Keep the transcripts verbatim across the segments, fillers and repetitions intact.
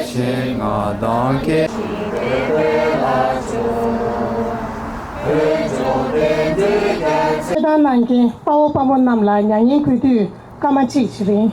ཆེ་ང་དང་ཁྱེད། ཆེ་དང་ནང་རྐྱེན་དཔའ་བོ་དཔའ་མོ་རྣམས་ལ་མྱ་ངན་གུས་འདུད་སྐར་མ་གཅིག་ཅིག་རིང་།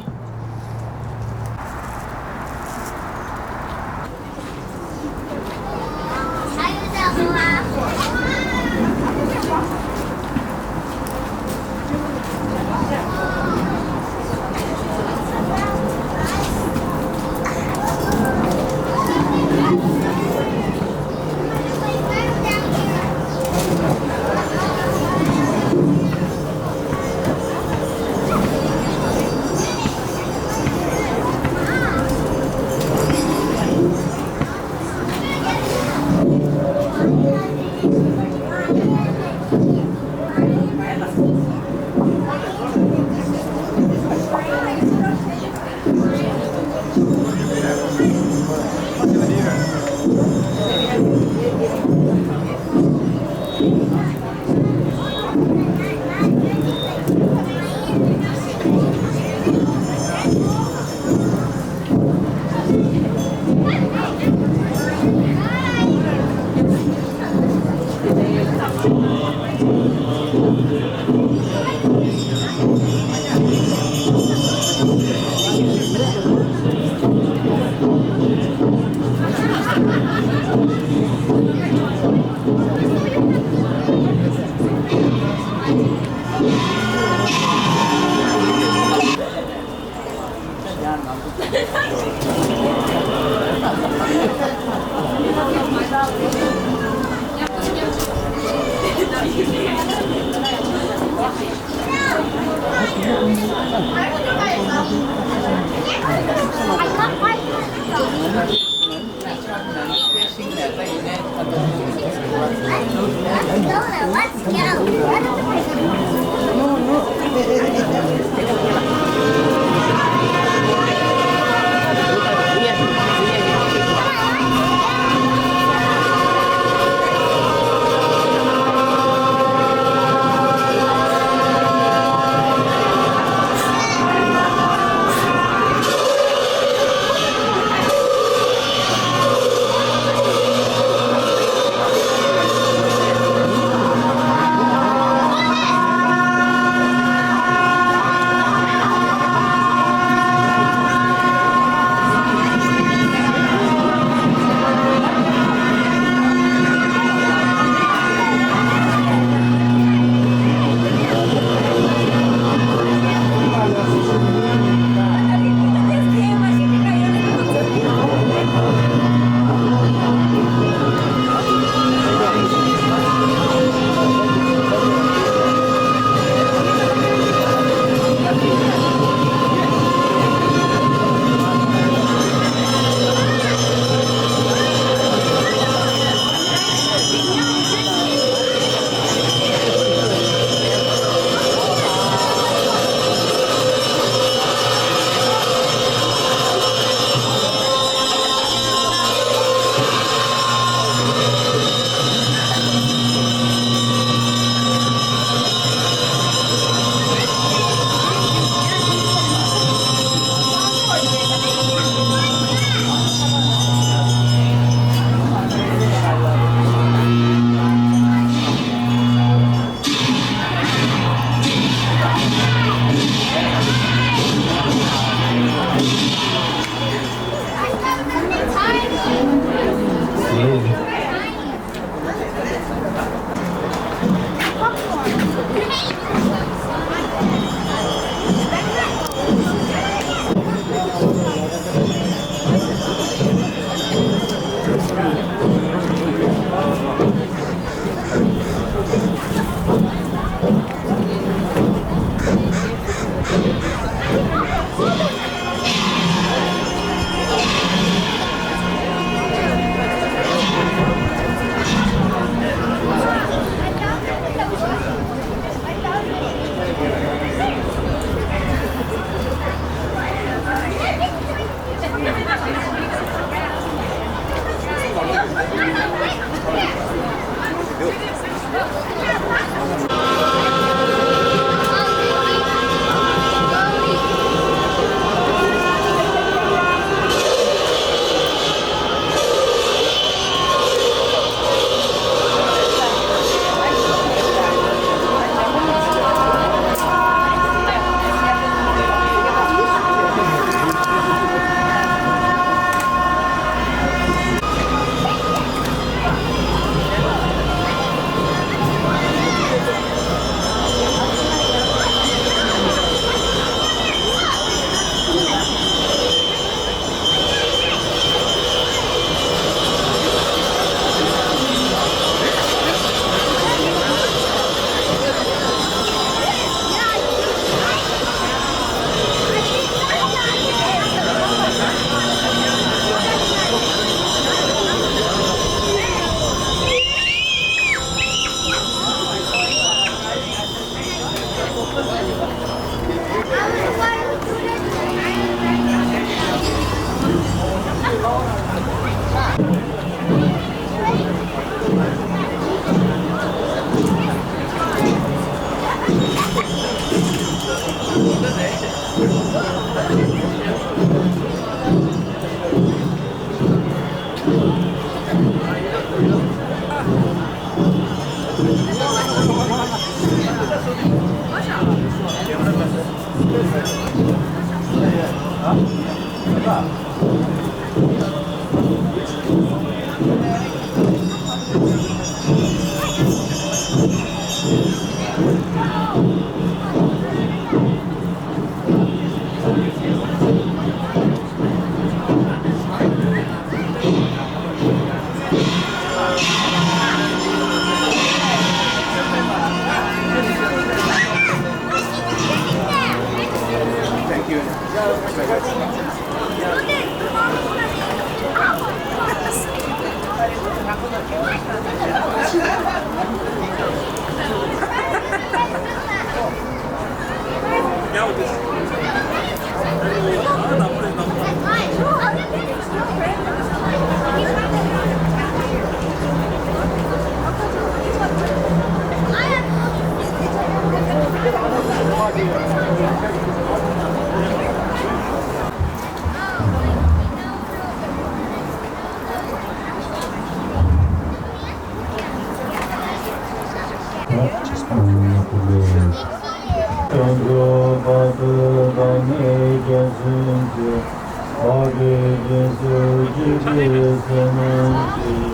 སྐྱེ་སོ་སྐྱེ་བའི་སེམས་ཀྱིས་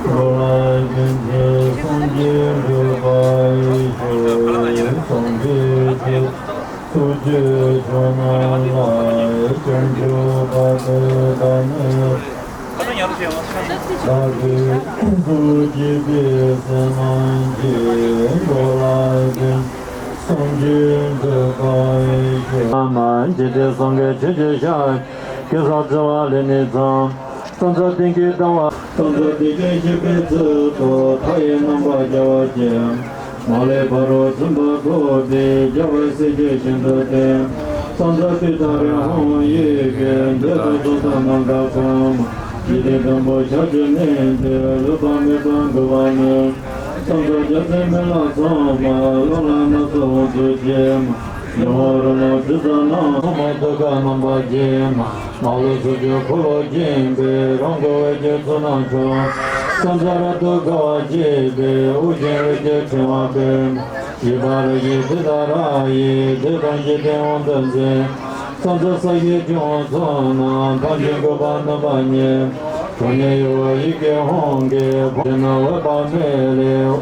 འགྲོ་ལ་ཕན་ཕྱིར་སངས་རྒྱས་འགྲུབ་པར་ཤོག་སངས་རྒྱས་ཀྱི་ཐུགས་རྗེ་ཆེ་ན་ལ་བྱང་ཆུབ་བར་དུ་བདག་ནི། བདག་གིས་སུ་སྐྱེ་བའི་སེམས་ཀྱིས་འགྲོ་ལ་ཕན་སངས་རྒྱས་འགྲུབ་པར་ཤོག་མ་འཇིག་རྟེན་སངས་རྒྱས་ཆོས་ཀྱི་ཞབས། གེ་སར་རྩེ་བ་ལས་ནི་ཚང་། ཙང་ཙང་སྟེང་གི་ལྟ་བ། ཙང་ཙང་སྟེང་གི་ཤེས་པའི་ཚུལ་དུ་མཐའ་ཡས་རྣམ་པར་རྒྱལ་བ་ཀྱེ། མ་ལུས་ཕ་རོལ་ཕྱིན་པ་ཐོབ་པའི་རྒྱལ་བའི་སྲས་ཀྱི་ཞིང་དུ་སྟོན། ཙང་ཙང་སྟེང་ད་རེས་ཧཱུྃ་ཡིག་གི་མདོས་དང་གསུར་དང་རྣམ་ཐར་གསུམ། འཇིག་རྟེན་དང་པོ་ཕྱག་བཅུ་གནས་འདིར་ལུས་པ་མེད་པར་འགུགས་པ་ནི། ཙང་ཙང་རྒྱལ་སྲས་མི་ལ་ཚང་མ་ལོ་ལ་སྣ་ཚོགས་དབང་ཕྱུག་ཆེ། ཡུམ་འོག་རོལ་མོ་དྲི་ཟ་ན་ཚང་མ་ཐུགས་ཀར་རྣམ་པར་བརྒྱན། མ་ལུས་ཚུལ་འཆོས་འཁོར་ལོ་བརྒྱན་པའི་རང་འཁོར་འོད་ཀྱི་ཚོགས་རྣམས་འཁྱུག་ཙང་ཙང་རབ་ཏུ་དགའ་བ་བརྗིད་པའི་དབུ་རྒྱན་འོད་ཀྱི་ཕྲེང་བ་སྤེལ། བཞད་པ་རི་བཞིན་ཏི་ཏ་ར་ཡིས་བདུད་དང་འཇིག་རྟེན་དབང་དུ་མཛད། ཙང་ཙང་ས་གཞི་ལྗོངས་ཚོགས་རྣམས་ཕམ་ཞིང་འགུགས་པ་ནུས་པ་ཉིད། གྲངས་སྙེད་ཡུལ་ཡི་གེ་ཧཱུྃ་གི་ཕོ་ན་འོད་དཔག་མེད་ལས།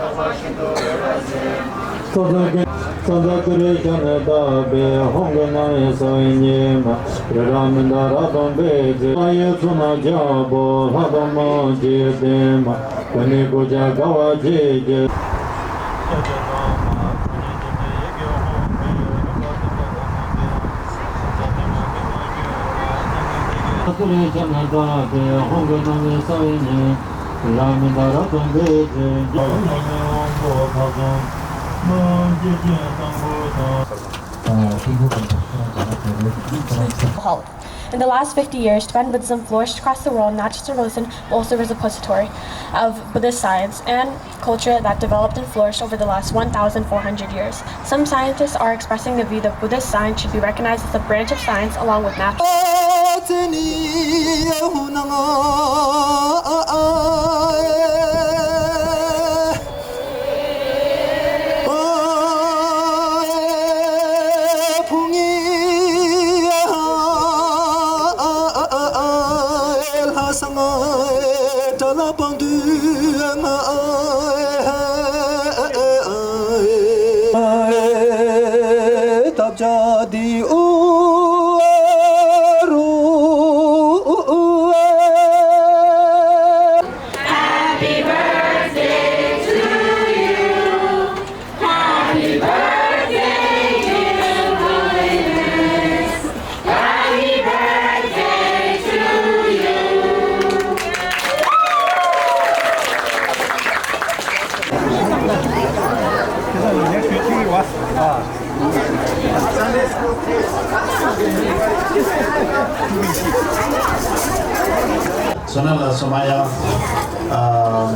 ཙང་ཙང་ཀུན་ཙང་ཙང་ཀུན་རིག་ཤར་ནས་བཏབ་པའི་ཧཱུྃ་གི་སྣང་བས་གསལ་བའི་ཉི་མ། རི་རབ་མི་འདའ་རབ་དང་འབིགས་བྱེད། ས་ཡི་ཚོགས་རྣམས་རྒྱལ་པོ་ལྷ་དང་མིའི་ལྡན་མ། ཀུན་ནས་སྐུ་ཕྱྭ་དགའ་བ་བརྗིད་ཀྱིས། Held. In the last fifty years, Tibetan Buddhism flourished across the world, not just a religion, but also a repository of Buddhist science and culture that developed and flourished over the last one thousand four hundred years. Some scientists are expressing the view that Buddhist science should be recognized as a branch of science along with natural Happy birthday to you. Happy birthday, dear Williams. Happy birthday to you. Sona la somaya. Um,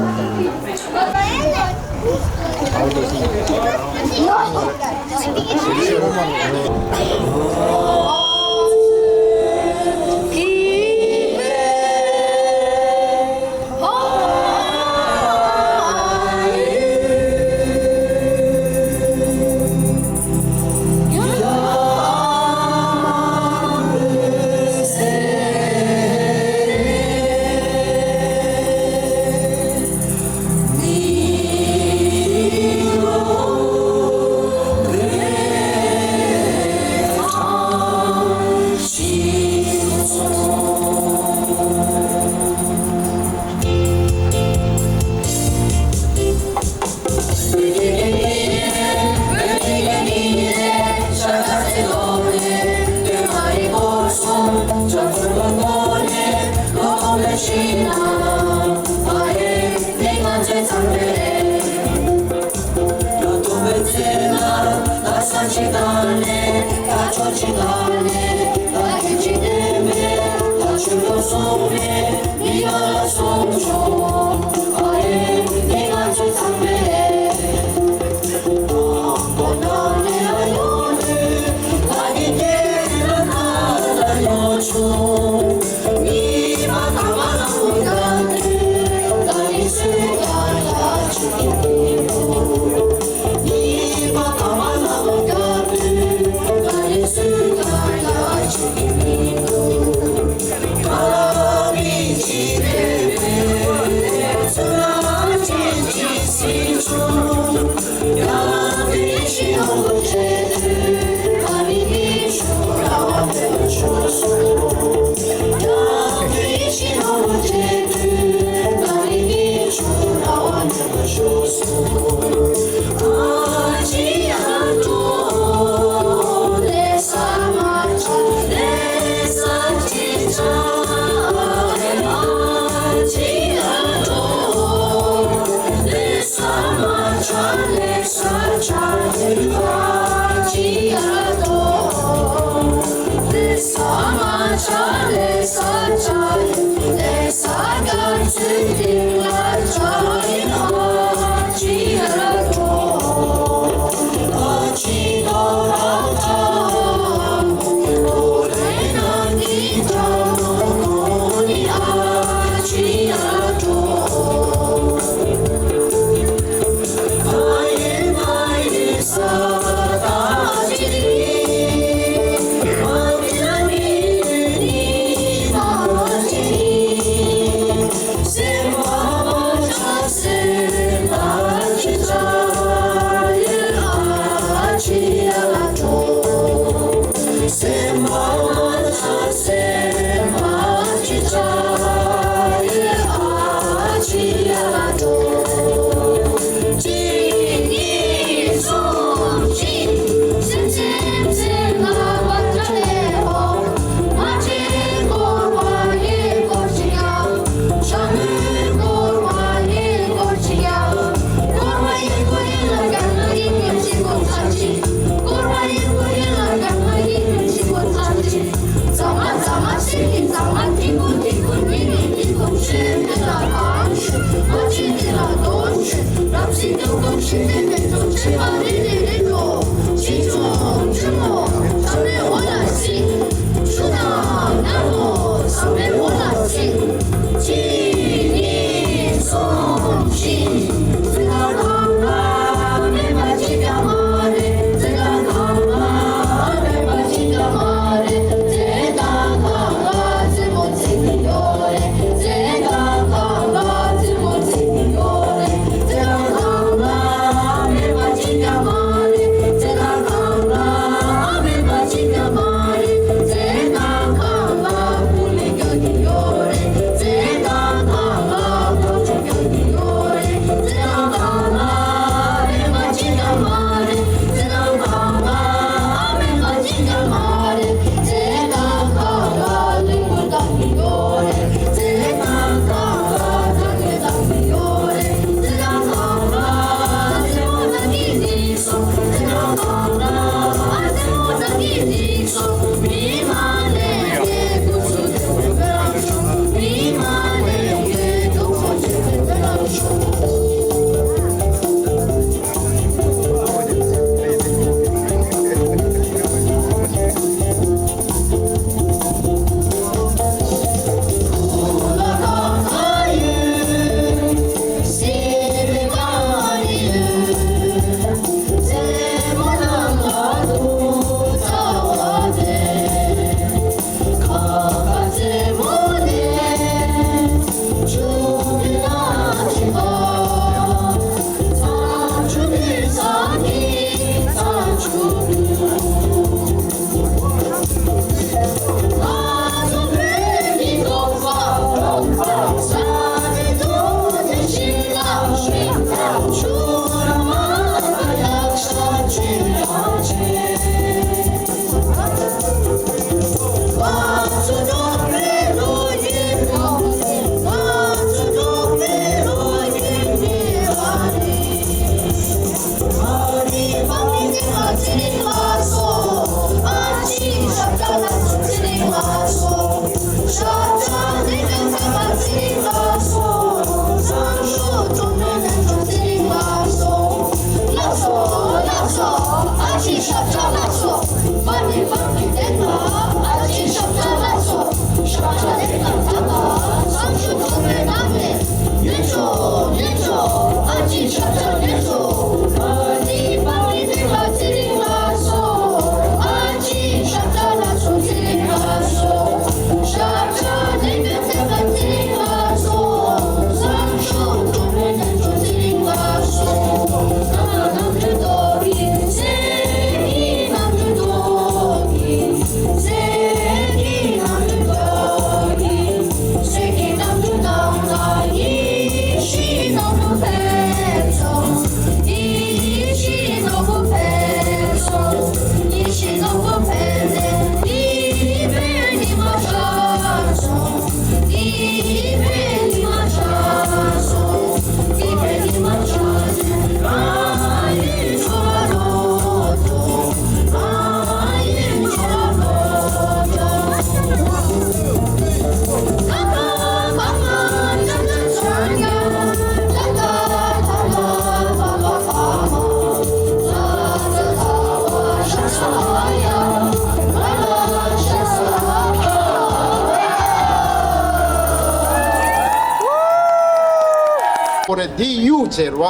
ཁོ་རེ་འདི་གཡུག་བྱས་ར་བ།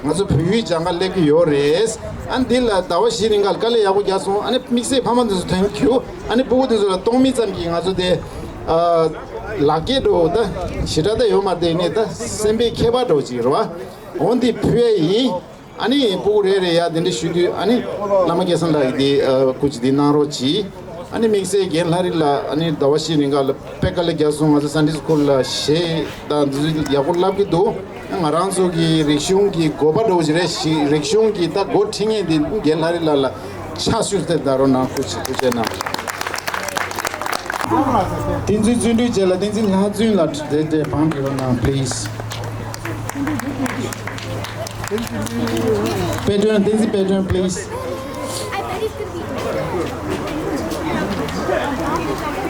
ང་ཚོ་བོད་ཡིག་སྦྱང་ག་སླེབས་ཀྱི་ཡོད་རེད། ཨ་འདི་ལ་ཟླ་བ་བཞི་རིང་ག་ལ་དཀའ་ལས་ཡག་པོ་རྒྱག་སོང་། ཨ་ནི་དམིགས་བསལ་ཕ་མ་འདི་ཚོ་ཐེངས་ཁྱུ་ཨ་ནི་སྤུ་གུ་འདི་ཚོ་ལ་གཏོང་མི་ཙམ་གྱིས་ང་ཚོ་དེ་ཨ་ལག་སྐྱེས་འགྲོ་ད་ཞེ་དྲག་ད་ཡོད་མ་རེད། ནས་ད་སེམས་པའི་ཁྱད་པར་འགྲོ་ཅིག་རེད་བ། འོ་འདི་ཕུལ་ཡས་ཡིན། ཨ་ནི་སྤུ་གུ་རེ་རེ་ཡ་དེ་འདྲ་ཞུ་དུས་ཨ་ནི་བླ་མ་སྐལ་བཟང་ལགས་ཀྱིས་དེ་ཨ་སྐུ་མཁྱེན་དེ་གནང་རོགས་གྱིས། ཨ་ནི་དམིགས་བསལ་རྒན་ལྷ་རི་ལགས་ཨ་ནི་ཟླ་བ་བཞི་རིང་ག་ལ་དཔེ་དཀའ་ལས་རྒྱག་སོང་། ང་ཚོ་Sunday School་ལ་གཞས་དང་འདི་ཚོ་ཡག་པོ་བསླབ་ཀྱི་འདུག་ང་རང་ཚོ་གི་རིག་གཞུང་གི་དགོས་པ་འདྲ་བོ་ཞིག་རེད། ཞིག་རིག་གཞུང་གི་ད་འགོ་ཁྲིད་མཁན་དེ་རྒན་ལྷ་རི་ལགས་ལ་ཕྱག་ཞུ་སྟེ་ད་རོགས་གནང་། ཐུགས་རྗེ་ཆེ། ཐུགས་རྗེ་གནང་། བསྟན་འཛིན་བརྩོན་འགྲུས་བཅས་ལ། བསྟན་འཛིན་ལྷ་བརྩོན་ལ་དེ་དེ་བང་བསྒྲིགས་རོགས་གནང་please། དཔལ་སྒྲོན། བསྟན་འཛིན་དཔལ་སྒྲོན་please།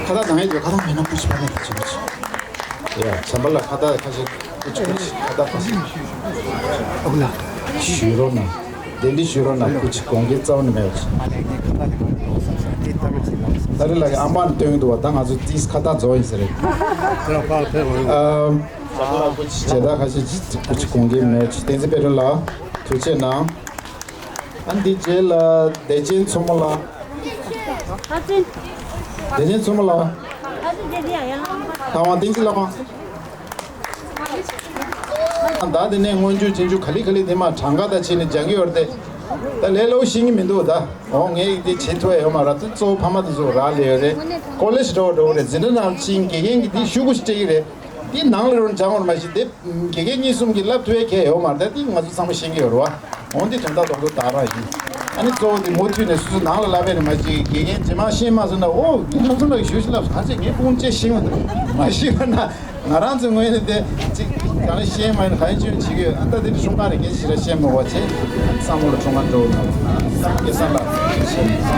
ཁ་བཏགས་ནང་ཡོད། ཁ་བཏགས་མེད་ན་ཀུ་ཅི་པ་ནས་ཀུ་ཅི་ཀུ་ཅི། ཡ་བྱམས་པ་ལགས་ཁ་བཏགས་ཁ་ཤས་ཀུ་ཅི་ཀུ་ཅི་ཁ་བཏགས་ཁ་ཤས་ཞུས་རོགས་གནང་། གདན་འདྲེན་ཞུས་རོགས་གནང་། ཀུ་ཅི་དགོངས་འགལ་རྩ་བ་ནས་མེད་པ་ཞིག་ལྷ་རི་ལགས་ཀྱིས་ཨམ་བན་བཏོན་འདུག་བ། ད་ང་ཚོ་ཏིས་ཁ་བཏགས་རྫོགས་ཡིན་ས་རེད། ཨམ། བྱས་ད་ཁ་ཤས་ཀྱིས་ཀུ་ཅི་དགོངས་འགལ་མེད། བསྟན་འཛིན་དཔལ་སྒྲོན་ལགས་ཐུགས་རྗེ་གནང་། ཨ་འདི་རྗེས་ལ་བདེ་ཆེན་མཚོ་མོ་ལགས། བདེ་ཆེན་མཚོ་མོ་ལགས། ལྷ་དབང་བསྟན་འཛིན་ལྷ་དབང་། ད་དེ་ནས་སྔོན་འཇུག་རྗེས་འཇུག་ག་ལེ་ག་ལེ་དེ་མ་གྲངས་ཀ་ད་བྱས་ནས་སྦྱང་གི་ཡོད་རེད་དེ། ད་ལས་སླ་པོ་ཤེས་ཀྱི་མི་འདུག་ད་འོ་ངས་དེ་བྱེད་ཐུབ་ཡ་ཡོད་མ་རེད། ད་གཙོ་བོ་ཕ་མ་དེ་ཚོ་རག་ལས་ཡོད་རེད། ཀོ་ལེ་ཇི་འགྲོ་འགྲོ་རེད། འཛིན་གྲྭ་ནང་ཕྱིན་དགེ་རྒན་གྱིས་དེ་ཤུ་གུ་ཞིག་སྤྲད་ཀྱི་རེད། དེ་ནང་ལ་རང་སྦྱང་བར་མ་གཞི་དེ། དགེ་རྒན་གཉིས་གསུམ་གྱིས་བསླབ་ཐུབ་ཡས་གལ་ཡོད་མ་རེད། དེ་ང་ཚོ་ཚང་མ་ཤེས་ཀྱི་ཡོད་རེད་བ། འོན་ཏེ་དོན་དག་རྡོག་རྡོག་དག་རང་ཡིན། ཨ་ནི་གཙོ་བོ་དེ་མུ་མཐུད་ནས་སོ་སོ་ནང་ལ་བསླབ་པས་ནི་མ་གཅིག་དགེ་རྒན་རྗེས་མ་ཤེས་མ་སོང་ན། ཨོ་ངས་ལྷག་བསམ་ལགས་ཞུ་ཞུ་ལབ་གང་བྱས་ངས་ཕུང་བཅས་ཤེས་མ་ཐུབ་མ་ཤེས་པ་ན་ང་རང་ཚོའི་ངོས་ནས་དེ་གཅིག་གང་ལ་ཤེས་མ་ཡིན་གང་ཡིན་ཅི་ཡིན་བྱེད་ཀྱི་ཡོད། ཨ་ད་དེ་འདྲ་ཤོང་ཁ་རེ་སྐད་ཆ་ཞིག་ར་བཤད་མ་བ་བྱས་བསམ་བློ་ལ་འཁྲུངས་ཁ་འགྲོ་ན་སྐལ་བཟང་ལགས་ཤེས་མ།